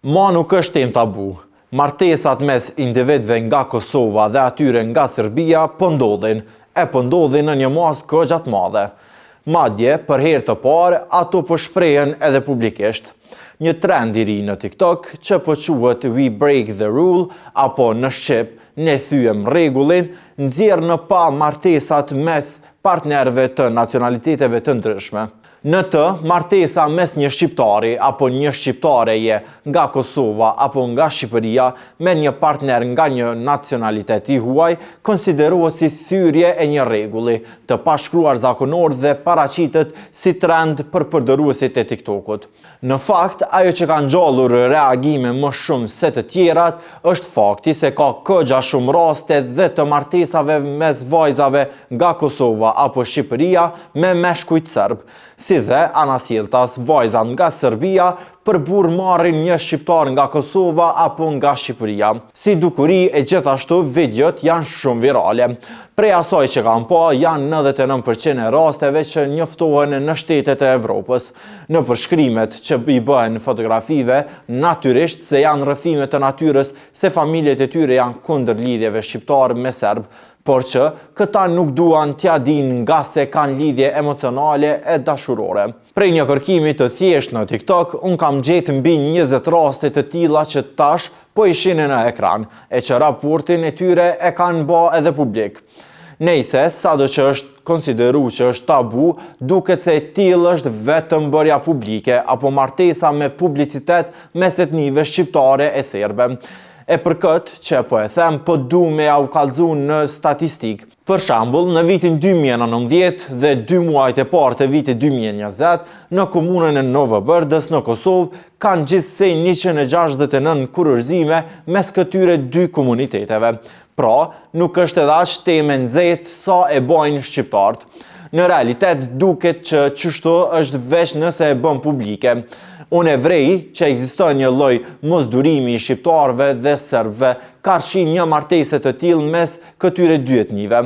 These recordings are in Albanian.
Ma nuk është temë tabu. Martesat mes individëve nga Kosova dhe atyre nga Serbia po ndodhin, e po ndodhin në një masë goxha të madhe. Madje, për herë të parë, ato po shprehen edhe publikisht. Një trend i ri në TikTok që po quhet We Break the Rule apo në shqip ne thyem rregullin, nxjerr në pah martesat mes partnerëve të nacionaliteteve të ndryshme. Në të, martesa mes një shqiptari apo një shqiptareje nga Kosova apo nga Shqipëria me një partner nga një nacionalitet i huaj konsiderohet si thyrje e një rregulli të pashkruar zakonor dhe paraqitet si trend për përdoruesit e TikTokut. Në fakt, ajo që ka ngjallur reagime më shumë se të tjerat është fakti se ka goxha shumë raste dhe të martesave mes vajzave nga Kosova apo Shqipëria me meshkujt serb, si dhe anasjelltas vajza nga Serbia për burrë marrin një shqiptar nga Kosova apo nga Shqipëria. Si dukuri e gjithashtu videot janë shumë virale. Prej asaj që kam pa janë 99% e rasteve që njoftohen në shtetet e Evropës. Në përshkrimet që i bëhen fotografive, natyrisht se janë rrëfime të natyrës se familjet e tyre janë kundër lidhjeve shqiptarë me serb, por që këta nuk duan t'ja dinë nga se kanë lidhje emocionale e dashurore. Prej një kërkimi të thjeshtë në TikTok, unë kam gjetë mbi 20 raste të tilla që tash po i shihni në ekran, e që raportin e tyre e kanë ba edhe publik. Nejse, sado që është konsideru që është tabu, duket se e tillë është vetëm bërja publike apo martesa me publicitet mes etnive shqiptare e serbe. E për këtë, që po e them, po du me jau kallzu në statistik. Për shembull, në vitin 2019 dhe 2 muajt e parë të vitit 2020, në komunën e Novobërdës në Kosovë kanë gjithsej 169 kurorëzime mes këtyre dy komuniteteve. Pra, nuk është edhe aq temë e nxehtë sa e bojnë shqiptarët. Në realitet duket që qështu është veç nëse e bën publike. Unë e vrej që ekziston një lloj mosdurimi i shqiptarëve dhe serbëve karshi një martese të tillë mes këtyre dy etnive.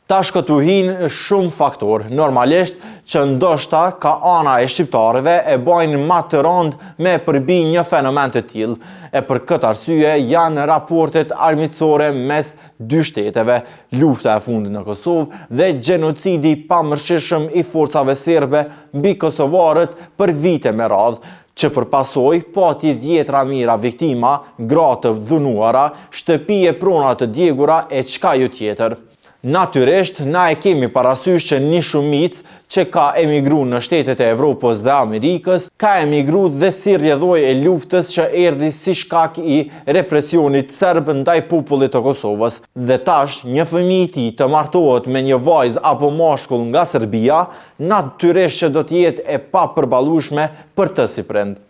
Tash këtu hinë shumë faktor, normalisht që ndoshta ka ana e shqiptarëve e bajnë ma të rëndë me përbi një fenomen të tillë, e për këtë arsye janë raportet armiqësore mes dy shteteve, lufta e fundit në Kosovë dhe gjenocidi i pamëshirshëm i forcave serbe mbi kosovarët për vite me radhë, që për pasojë pati dhjetra mijëra viktima, gra të dhunuara, shtëpi e prona të djegura e çka jo tjetër. Natyrisht, na e kemi parasysh që një shumicë që ka emigru në shtetet e Evropës dhe Amerikës, ka emigru dhe si rrjedhojë e luftës që erdhi si shkak i represionit serb ndaj popullit të Kosovës. Dhe tash, një fëmijë i tij të martohet me një vajzë apo mashkull nga Serbia, natyrisht që do të jetë e papërballueshme për të si prind.